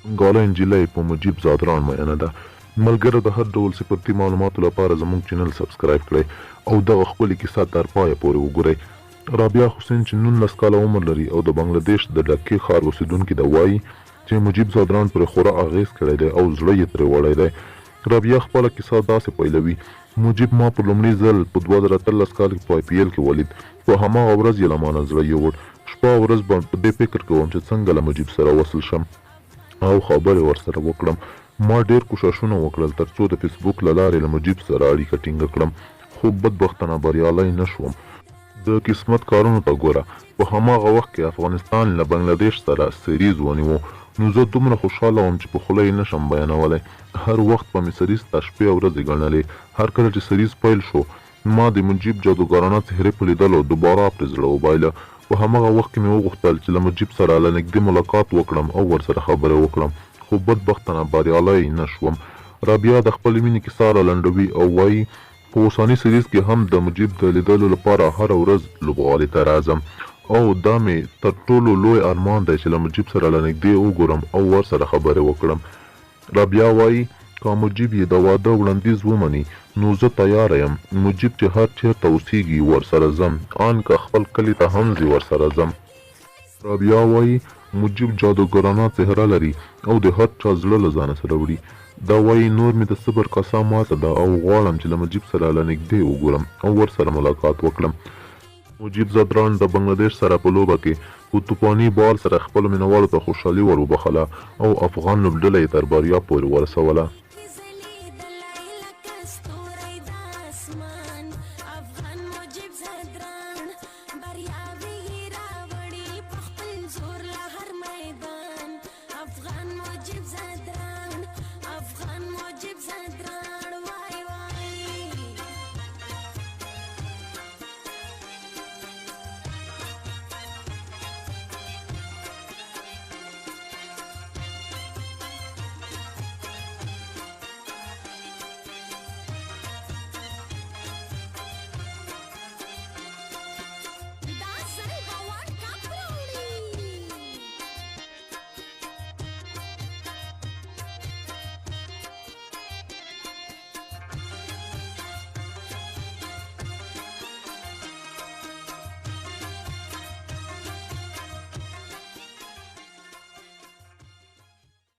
بنګالۍ نجلۍ په مجیب ځدراڼ مینه ده. ملګرو د هر ډول سپورتي معلوماتو لپاره زموږ چینل سبسکرایب کړئ او دغه ښکلې کیسه تر پایه پورې وګورئ. رابیا حسین چې 19 کاله عمر لري او د بنګله دېش د ډکې ښار اوسېدونکې ده وايي چې مجیب ځدراڼ پرې خورا اغېز کړی دی او زړه یې ترې وړی دی. رابیا خپله کیسه داسې پیلوي، مجیب ما په لومړي ځل په 2018 کال کې په آی پي ایل کې ولید. په هماغه ورځ یې له مانه زړه یووړ. شپه او ورځ به په دې فکر کې وم چې څنګه له مجیب سره وصل شم او خبرې ورسره وکړم. ما ډېر کوښښونه وکړل ترڅو د فیسبوک له لارې له مجیب سره اړیکه ټینګه کړم، خو بدبختانه بریالی نه شوم. د قسمت کارونو ته ګوره، په هماغه وخت کې افغانستان له بنګله دېش سره سریز ونیو، نو زه دومره خوشحاله وم چې په خوله یې نه شم بیانولی. هر وخت به مې سریز ته شپې او ورځې ګڼلې. هر کله چې سریز پیل شو، ما د مجیب جادوګرانه څهرې په لیدلو دوباره پرې زړه وبایله. په هماغه وخت کې مې وغوښتل چې له مجیب سره له نږدې ملاقات وکړم او ورسره خبرې وکړم، خو بدبختانه بریالی نه شوم. رابیا د خپلې مینې کیسه رالنډوي او وايي، په اوسني سریز کې هم د مجیب د لیدلو لپاره هره ورځ لوبغالي ته راځم او دا مې تر ټولو لوی ارمان دی چې له مجیب سره له نږدې وګورم او ورسره خبرې وکړم. رابیا وايي، که مجیب یې د واده وړاندیز ومني، نو زه تیاره یم. مجیب چې هر چېرته اوسېږي ورسره ځم، ان که خپل کلي ته هم ځي ورسره ځم. رابیا وايي، مجیب جادوګرانه څهره لري او د هر چا زړه له ځانه سره وړي. دا وايي، نور مې د صبر کاسه ماته ده او غواړم چې له مجیب سره له نږدې وګورم او ورسره ملاقات وکړم. مجیب ځدراڼ د بنګله دېش سره په لوبه کې په توپاني بال سره خپلو مینوالو ته خوشحالي ور وبخښله او افغان لوبډله یې تر بریا پورې ورسوله. افغان مجیب ځدراڼ، افغان مجیب ځدراڼ.